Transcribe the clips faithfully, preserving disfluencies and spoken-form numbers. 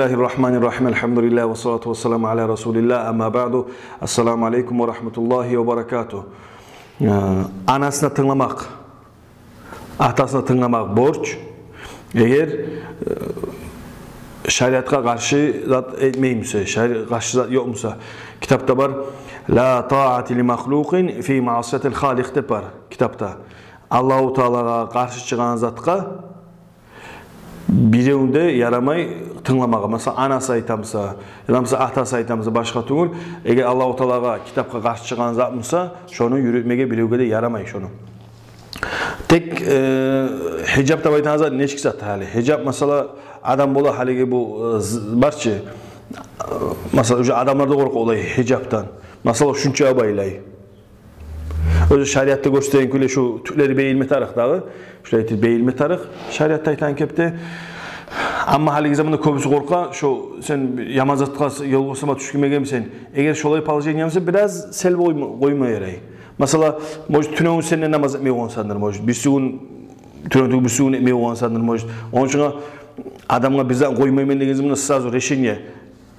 Бисмиллагьи ррагьмани ррагьим. Альгьамдулиллагь, ва ссалату ва ссаламу аля расулиллагь, амма баъду. Ассаламу алейкум ва рагьматуллагьи ва баракатугь. Э, анасына тынгламакъ, атасына тынгламакъ борч. Эгер, э, шариатгъа къаршы зат этмей буса, шари-, къаршы зат ёкъ буса. Китапда бар: «Ла таата ли махлукъин фи маъсиятил халикъ», — деп бар китапда. Аллагьу Таалагъа къаршы чыгъагъан затгъа биревню де ярамай тынгламагъа. Масала, анасы айта буса, яда буса атасы айта буса, башгъа тюгюл. Эгер Аллагьу Таалагъа, китапгъа къаршы чыгъагъан зат буса, шону юрютмеге биревге де ярамай шону. Тек, э, гьижап деп айтагъан зат нечик зат гьали? Гьижап, масала, адам бола гьалиги бу, э, з-, бар чы, э, масала, уже адамлар да къоркъа олай гьижапдан. Масала, шунча байлай. Оьзю шариатда гёрсетеген кюйде шу тюклери бегилме тарыкъ дагъы. Шулай этип бегилме тарыкъ шариатда айтагъан кепде. Амма гьалиги заманда кёбюсю къоркъа, шо сен яман затгъа, ёлгъа сама тюшмегенмисен. Эгер шолай положение буса, бираз сел къойма, къойма ярай. Масала, может, тюнегюн сен де намаз этмей къойгъансандыр, может, бирси гюн, тюнегюн, бирси гюн этмей къойгъансандыр, может. Ону учун адамгъа бир зат къоймайман деген заманда сразу решение: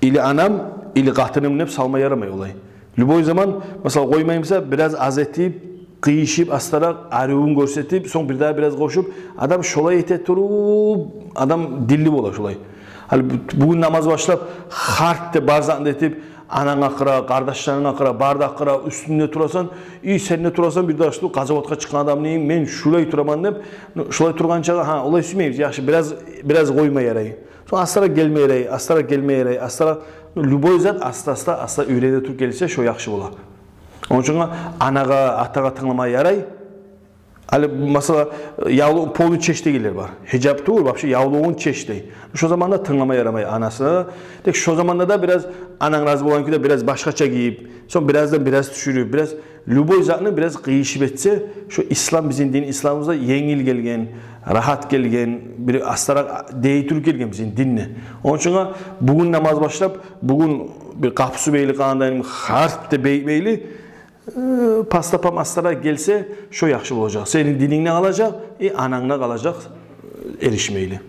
или анам, или къатыным деп салма ярамай олай. Любой заман, масала, къоймай буса, бираз аз этип, къыйышып, астаракъ арувун гёрсетип, сонг бирдагъы бираз къошуп, адам шолай эте туруп, адам динли бола шолай. Гьали бу-, бугюн намаз башлап, харт деп бар затны да этип, ананга къара, къардашларынга къара, бары да къара, уьстюнде турасан, и сен де турасан, бир де ашлы къазаватгъа чыкъгъан адамны, мен шулай тураман деп, шолай тургъанча, гьа, олай сюймейбиз, яхшы, бираз, бираз къойма ярай. Сонг астаракъ гелме ярай, астаракъ гелме ярай, астаракъ, любой зат аста-аста, аста уьйрене туруп гелсе, шо яхшы бола. Ону учун анагъа, атагъа тынглама ярай. Гьали, масала, явлугъун полный чеч дегенлер бар. Гьижап тюгюл, вообще явлугъун чеч дей. Шо заманда тынглама ярамай анасына да. Тек шо заманда да бираз ананг рази болгъан кюйде бираз башгъача гийип, сонг бираздан бираз тюшюрюп, бираз любой затны бираз къыйышып этсе, шо ислам, бизин дин исламыбызда енгил гелген, рагьат гелген, бир астаракъ дей туруп гелген бизин динни. Ону учун бугюн намаз башлап, бугюн бир къапусу бегилип къалгъандай, харт деп бегитмейли, э, пастапам астаракъ гелсе, шо яхшы болажакъ. Сени дининг де къалажакъ, э, ананг да къалажакъ, э, эришмейли.